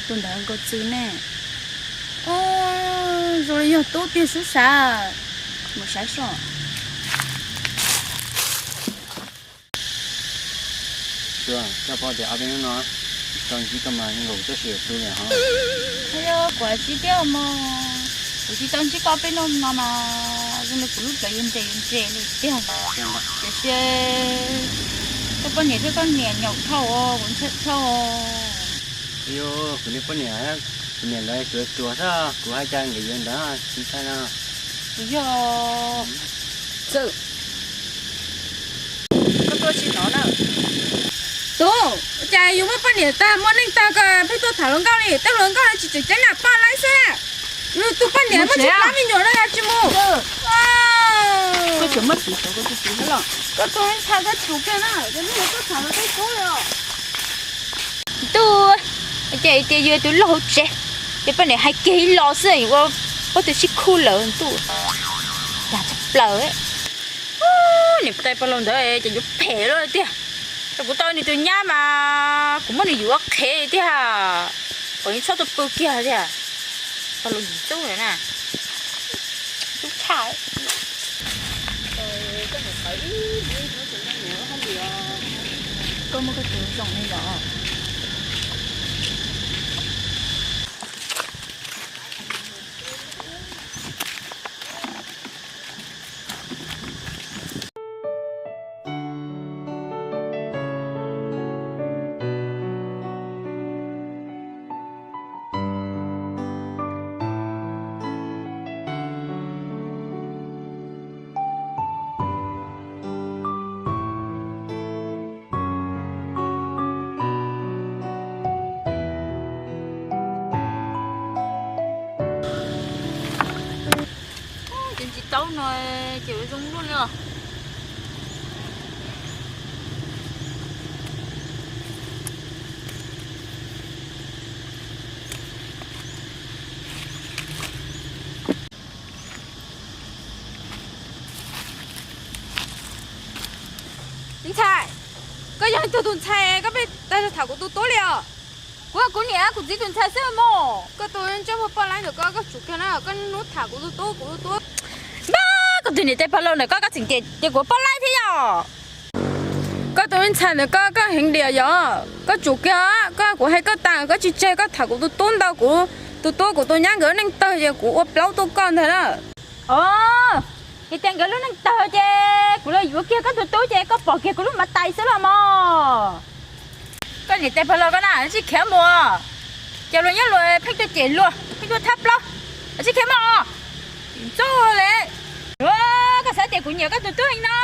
Tus ntawd nkaus txwv ne. Zoo li yog tub tiag sub sav. Mus saib soj. Koj paub tias ob peb hnub no tsis tau ntsib koj mas nkaus txoj sia tu li ho. Yog kuv tsis tiag mog, kuv tsis tau ntsib koj peb hnub no mas zoo li kuv lub plawv yuav nres yuav nres li tiag. Tiam sis koj poj niam thiab koj niam nyaum dhau, kuv ntshai dhau. Yog kuv niam poj niam, kuv niam lawv tsuas tsuas xwb, kuv hais cas nkawd yuav ntawd tsis ntshai no. Kuv yog Txawj, koj tuaj tsis hnov na. Tub, ua cas yus muaj poj niam tag muaj neej tag koj pheej tuaj tham hluas nkauj li, tej hluas nkauj no tsis tseem ceeb na, poj laib xwb na. Yus tus poj niam muaj tsis plab me nyuam no yog tsis mus. Koj tus ntxhais koj tsum kiag na, yog tuaj tham hluas nkauj kub li os. Ntuj, ces tias yus tus loj hauv tsev, ces poj niam hais kiag ib los xwb ua poj tus sib khub lawm ntuj. Dag tshaj plaws. Niam tais pog laus ntawd ces yuav phem lawm tiag. Rau kuv tau nws tus nyab mas kuv muab nws yuav qhev tiag. Kom nws txhob tau pw kiag tiag. Pog laus ntxub na. Ntxub tshaj. Koj muaj koj tus zoo li los. Ces ntsis taub no ces ua zoo luaj li os. Ntxhais, koj yog tus tus ntxhais koj pheej tag tham kuv tus tub li os. Kuv yog kuv niam kuv txiv tus ntxhais xwb mog. Koj tus ntsej muag poj laib ntawm koj, koj tsum kiag na, koj niaj hnub tham kuv tus tub kuv tus tub. Npab, koj tus niam tais pog laus ntawm koj, koj tseem tias tias kuv poj laib thiab yom. Koj tus me ntxhais ntawm koj, koj heev diam yom, koj tsum kiag. Koj, kuv hais koj tas koj tsis tseg, koj tham kuv tus tub ntau, kuv tus tub kuv tus nyab nkawd neej tawg ces kuv ua plaub tuaj koj ntag na. Os, yog tias nkawd lub neej tawg ces kuv los yuav kiag koj tus tub ces koj pom kiag kuv lub mav tais xwb los mog. Koj niam tais pog laus koj na, tsis khiav mus. Ces luag nyob luag pheej tuaj cem luag, pheej tuaj thab plaub, tsis khiav mus. Ntxub li. Koj xav tias kuv nyiam koj tus tub heev no,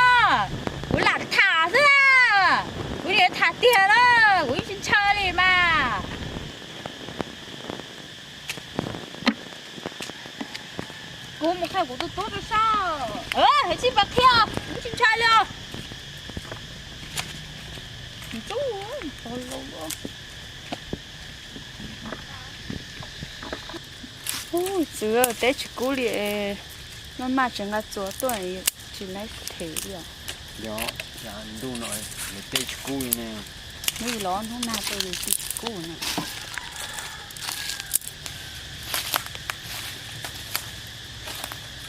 kuv lam tham xwb na. Kuv niam tham tiag na, kuv yeej tsis ntshai li mas. Kuv mus qhia kuv tus tub rau sab. Hais tsis pom qhia, kuv tsis ntshai li os. Ntxub, pog laus. Ub, txwv teb tsis kub li, maj maj tseem nqa txuas tuaj tsis laib them li os. Yog, ntuj no teb tsis kub li ne. Hnub los hnub nag rau yus tsis kub na.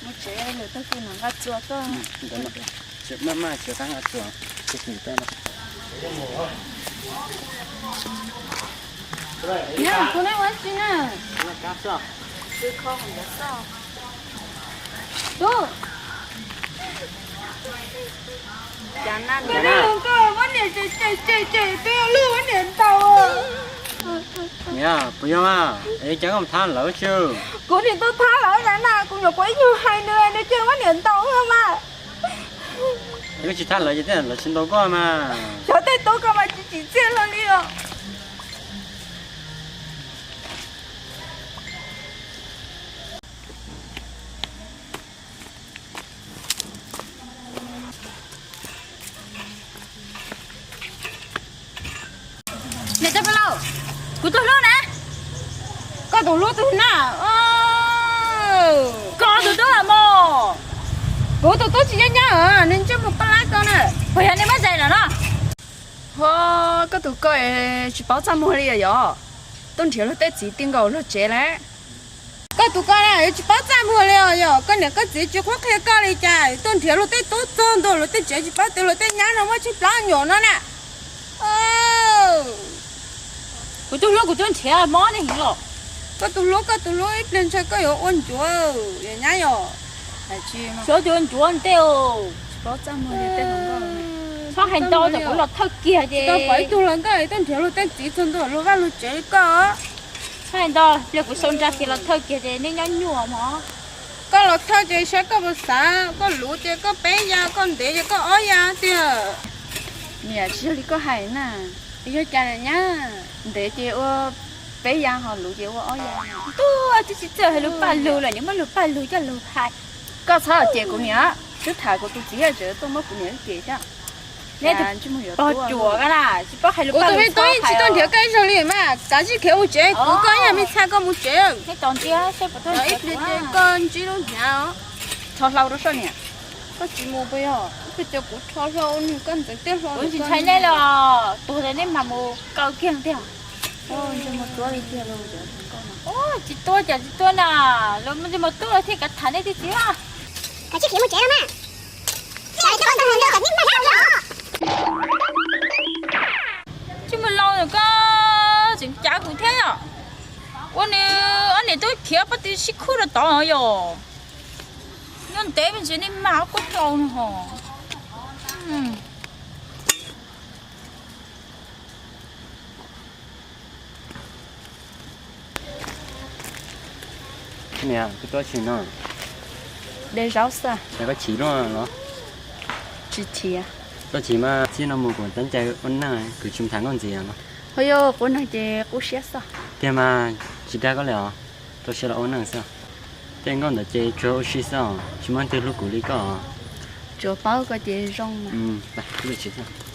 Mus tsev lawm tag kis mam nqa txuas tuaj. Maj maj tsis nqa txuas, tsis tim tuaj no. Nyob kuv neb ua tsi na? Tub, koj neb ua koj muab niam cem cem cem cem, twb yog luag muab niam ntaus. Niam, puas yog mas es cas koj mus thab lawv tsi? Kuv nim tuaj thab lawv na, kuv nyuam qhuav ib nyuag hais nws, nws cia muab niam ntaus mas. Koj tsis thab lawv ces tej lawv tsis ntaus koj mas. Xyov tej tub ko mas tsis tsim txiaj hlo li os. Niam tais pog laus, kuv tus hlub na. Koj tus hlub twg na? Koj tus tub los mog. Kuv tus tub tsis nyob nyob, nws ntsej muag poj laib ko na. Puas yog nej muab zais lawm no? Ua, koj tus ko tsis paub txaj muag li yom, tuaj nrhiav luag tej txiv ti nkaus luag tsev lawm. Koj tus ko na yuav tsis paub txaj muag li os, yog koj niam koj txiv tsis qhuab qhia koj li cas tuaj nrhiav luag tej tub txog ntua luag tej tsev tsis paub tias luag tej nyab no muaj tsib plaub nyuam no na. Kuv tus hlub kuv tuaj nrhiav mob ne los. Koj tus hlub koj tus hlub ib pliag ntshai koj yuav ua ncuav, yog nyab yom. Xyov ua ncuav ntej. Txhob hais ntau, kuv los thawj kiag ces tau pom ib tug hluas nkauj tuaj nrhiav luag tej txiv txog ntua luag vaj luag tsev li koj. Txhob hais ntau, pliag kuv sau nra ces los thawj kiag ces nej nyob nyuaj mog. Koj los thawj ces saib koj puas xav, koj luv ces koj peb ya, koj ntev ces koj ob ya tiag. Niam, tsis yog li koj hais na. Yog cas nyab? Ntev ces ua peb ya, ho luv ces ua ob ya. Tub, twb tsis txawj hais lus paj lug lawm, nws muab lus paj lug coj lug hais. Koj txhob cem kuv niam, twb tham kuv tus txiv tseem tuaj muab kuv niam cem thiab. Neb tus pog ruam na, tsis paub hais lus paj lug. Kuv tus me tub tsis tuaj nrhiav koj ib zaug li mas, kav tsij khiav mus tsev, kuv koj ib yam me txha koj mus tsev. Neb tos ntsia seb puas tuaj nrhiav ib pliag ces koj ntsib lub hnyav. Tho hlau rau soj niam. Koj tsis mus puas yog? Koj coj kuv tho hlau nws koj ntxeev tej hlau. Kuv tsis ntshai nej los tuag tas nej mam mus kaw kiag tiag. Tsis tuaj cas tsis tuaj na, los mus tuaj thiaj kav tham nej tib txiv. Kav tsij khiav mus tsev no mas. Tsis mus laus koj tseem cav kuv thiab yom. Ua nws ob niam tub khiav pob tw sib khub rau tod yom. Nyob ntev me ntsis nej mag ob kub hlau no ho. Niam, koj tuaj tsis no? De zaub xwb. Koj chim luaj los? Tsis chim. Koj chim mas txij no mus kuv tab cai ua neej, kuv tsis mus tham nkauj ntxiv no. Ho yog quav neeg ces qub siab xwb. Tiag mas, tsis dag koj li os, rau siab los ua neej xwb. Tej nkauj ntawd ces tsuas ua si xwb os, tsis muaj leej twg hlub kuv li koj. Tsuas paub koj ces zoo mas.